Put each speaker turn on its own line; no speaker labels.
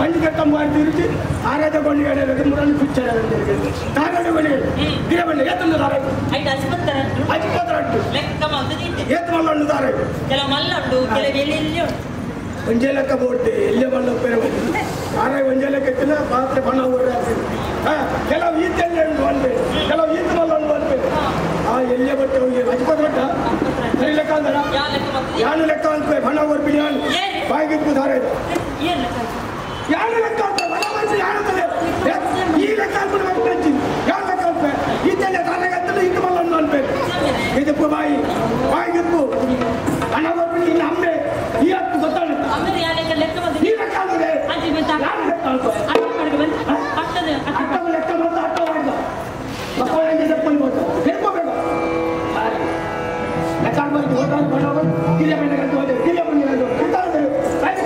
ಪಂಚ ತಿರುಚಿ ಆರಾಧ ಕೊಂಡಿಗೆ ಮುರಳಿ ಪಿಕ್ಚರ್ ತಾರಾದ ಕೊಂಡಿಗೆ ಗಿರಬಂಡೆ ಏತಂದು ದಾರ
ಐಟ್ ಅಜ್ಪತ್ತರ
ಅಜ್ಪತ್ತರ
ಲೆಕ್ಕ ಮಲ್ತದಿತ್ತೆ
ಏತ ಮಲ್ಲೊಂಡು ದಾರ
ಕೆಲ ಮಲ್ಲುಂಡು ಕೆಲ ಎಲ್ಲಿ ಉಂಟು
ಒಂಜೆ ಲೆಕ್ಕ ಬೋಡ್ತೆ ಎಲ್ಲೇ ಮಲ್ಲ ಪೇರೆ ಆರ ಒಂಜೆ ಲೆಕ್ಕ ಇತ್ತಿನ ಪಾತ್ರೆ ಬಣ್ಣ ಊರ ಕೆಲವು ಈತೆಲ್ಲ ಉಂಟು ಅನ್ಪೆ ಕೆಲವು ಈತ ಮಲ್ಲ ಉಂಟು ಅನ್ಪೆ ಆ ಎಲ್ಲೇ ಬಟ್ಟೆ ಹೋಗಿ ಅಜ್ಪತ್ರ ಸರಿ ಲೆಕ್ಕ ಅಂದರ ಯಾನು ಲೆಕ್ಕ ಅನ್ಪೆ ಬಣ್ಣ ಊರ್ಪಿನಿ ಯಾನು ಬಾಯಿಗೆ ದಾರ ಇದು ಯಾನು ಲೆಕ್ಕ ಅಂತ ಬಣ್ಣ ಮನುಷ್ಯ ಯಾನು ಈ ಲೆಕ್ಕ ಅನ್ಕೊಂಡು ಹೋಗ್ಬೇಕು ಯಾರು ಲೆಕ್ಕ ಅನ್ಪೆ ಈತೆಲ್ಲ ತಾನಾಗತ್ತಲ್ಲ ಈತ ಮಲ್ಲ ಉಂಟು ಅನ್ಪೆ ಇದಪ್ಪು ಬಾಯಿ ಬಾಯಿಗಿಪ್ಪು ಹಣ ಬರ್ಬಿಡಿ ಇನ್ನು ಅಮ್ಮೆ ಈ ಹತ್ತು ಗೊತ್ತಾಗುತ್ತೆ ಈ ಲೆಕ್ಕ ಅಂದ್ರೆ ಯಾರು ಲೆಕ್ಕ ಅನ್ಕೋ ಅಟ್ಟ ಲೆಕ್ಕ ಮತ್ತು ಅಟ್ಟ ಮಾಡಿದ ಮಕ್ಕಳ ಹೆಂಗೆ ಬೋದು ಹೇಳ್ಕೋಬೇಕು ಲೆಕ್ಕ ಆಡ್ಬೋದು ಹೋದಾಗ ಬಣ್ಣವರು ಕಿರಿಯ ಬಣ್ಣಗಂತ ಹೋದೆ ಕಿರಿಯ ಬಣ್ಣಗಂತ ಕೂತಾದ್ರೆ ಬಾಯಿಗೆ